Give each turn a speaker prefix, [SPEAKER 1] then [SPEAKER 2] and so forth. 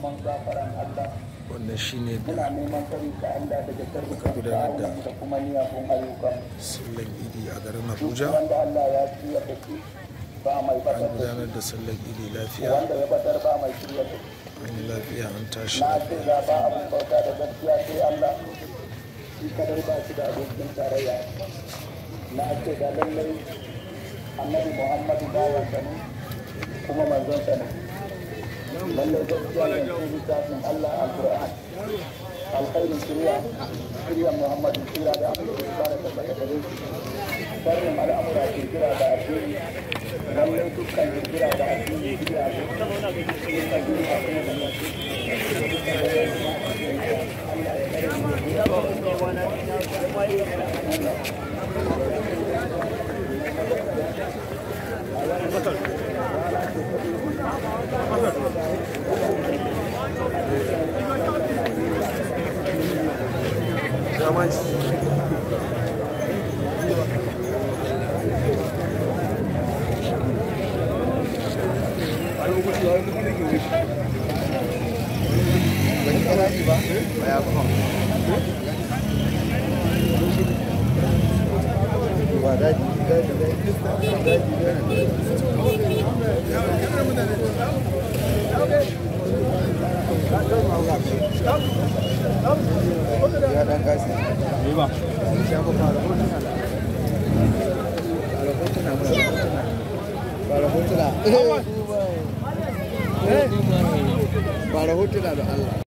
[SPEAKER 1] neman gafaran Allah.
[SPEAKER 2] Wannan shine
[SPEAKER 1] Muna
[SPEAKER 2] da
[SPEAKER 1] neman tsari ga Allah daga
[SPEAKER 2] aka
[SPEAKER 1] sharrukan
[SPEAKER 2] gudanar da
[SPEAKER 1] kawunanmu da kuma miyagun ayyukanmu.
[SPEAKER 2] sallan Idi a garin
[SPEAKER 1] Duk
[SPEAKER 2] Abuja.
[SPEAKER 1] wanda Allah ya shiryar da shi ba mai
[SPEAKER 2] An
[SPEAKER 1] batar da shi,
[SPEAKER 2] gudanar da sallan Idi lafiya,
[SPEAKER 1] wanda ya batar ba mai shiryar da shi.
[SPEAKER 2] an yi lafiya, an tashi
[SPEAKER 1] Na
[SPEAKER 2] lafiya.
[SPEAKER 1] shaida ba abin bauta da gaskiya sai Allah, shi kadai ba shi da abokin tarayya. Na shaida lallai Annabi Muhammadu bawansa ne kuma manzonsa ne. Lallai gaskiya ne cikin littafin Allah Al-Qur'an. Alkhairin shirya, shirya Muhammadu shirya da abin da fara tabbata gare shi. Sharrin al'amura kirkira da addini, lallai dukkan kirkira da addini shirya ce. Dukkan bid'a kuma da
[SPEAKER 3] Ba rahotuna da Allah.